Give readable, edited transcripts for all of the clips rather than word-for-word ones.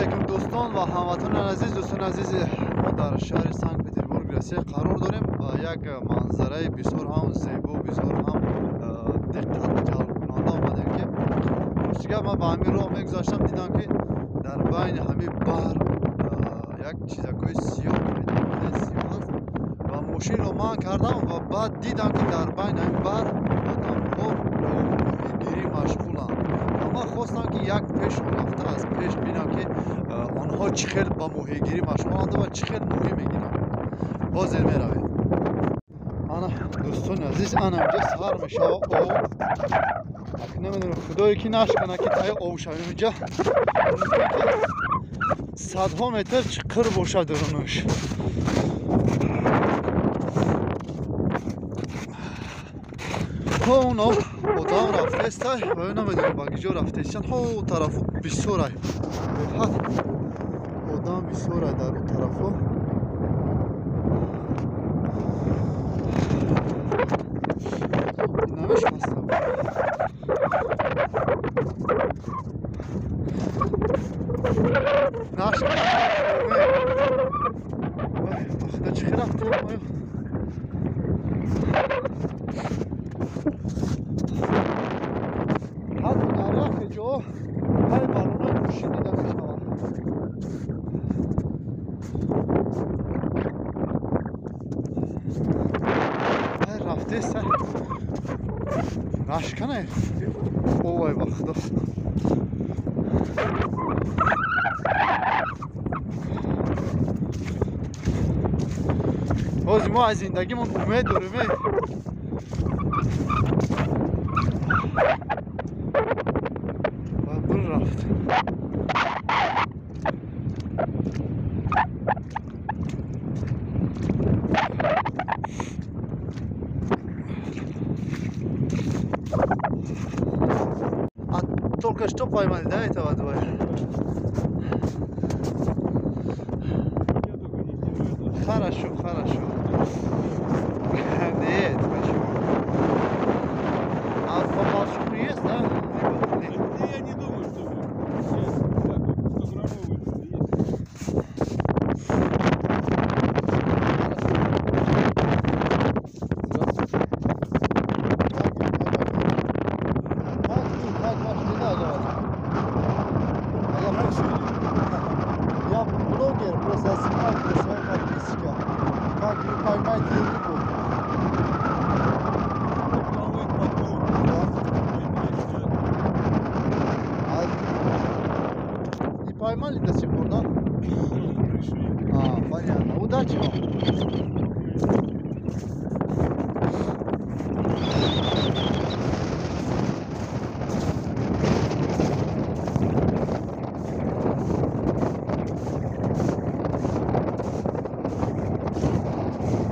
Алейкум дӯстон ва ҳамватанони азиз. Дӯстони азиз, мо дар шаҳри Санкт-Петербург, Россия қарор дорем ва як манзараи бисёр ҳам зебо, бисёр ҳам диққат ҷалбкунанда омадем, ки рости гап ман ба ҳамин роҳ мегузаштам, дидам, ки дар байни ҳамин баҳр як чизакҳои сиёҳ, сиёҳ аст ва мошинро манъ кардам ва баъд дидам, ки дар байни ҳамин баҳр одамҳо бо моҳигирӣ машғуланд ва ман хостам, ки як пешон рафта аз пеш бинам, ки онҳо чӣ хел ба моҳигирӣ машғуланд ва чӣ хел моҳӣ мегиранд. Ҳозир меравем. Ана, дӯстони азиз, ана инҷа сар мешава об. Намедонам, худое ки нашкана, ки таи об шавем. Инҷа садҳо метр чиқир бошад дурунаш. Ҳо, оно одам рафтестай ва ё намедонам, ба киҷо рафтесиян. Ҳо, тарафу бисёрай, беҳад одам бисёрай дар он тарафо. Намешкаста, нашкана. Ба худо, чӣ хел рафтем? Ҳатто дар яхе ҷо ҳай баллонои мошин дида мешавад. Ҳай, рафтеста, нашкана. Овай, ба худо. Ҳозир мо аз зиндагимон умед дорем. Ва бур рафт. А только что поймали, да, этого двое? Хорошо, хорошо. Нет, почему? А по большому есть, да? Нет. Я не думаю, что сейчас так вот 100-граммовый есть. Здравствуйте. Как ты, как ваши дела, говорят? А я, я блогер, просто я снимаю для своих подписчиков, как вы поймаете рыбу. Плавает по дну. Да. Поймаешь, да. А не поймали до сих пор, да? Не пришли. А, понятно. Удачи вам.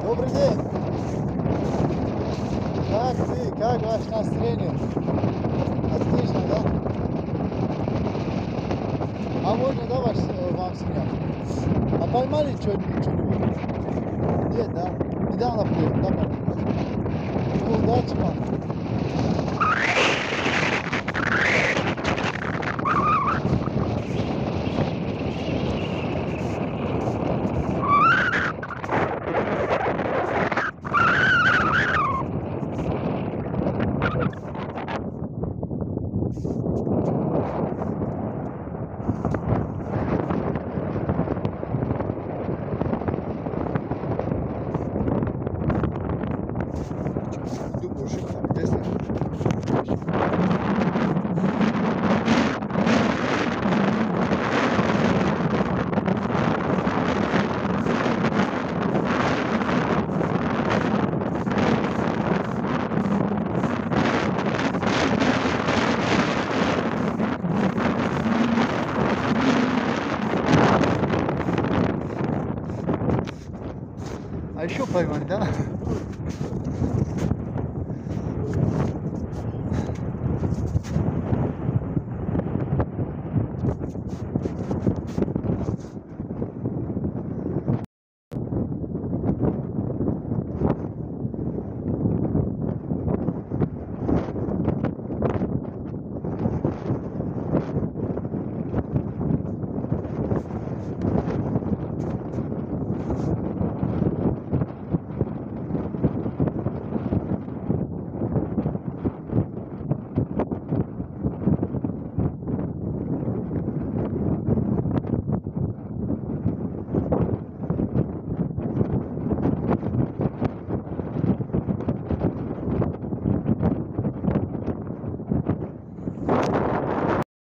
Добрый день. Как ты? Как ваше настроение? Отлично, да? А можно, да, вам снять? А поймали что-нибудь? Нет, да? Недавно приехал, да, по-моему? Ну, удачи вам. Ду мошин қапидеста. А еще поймали, да?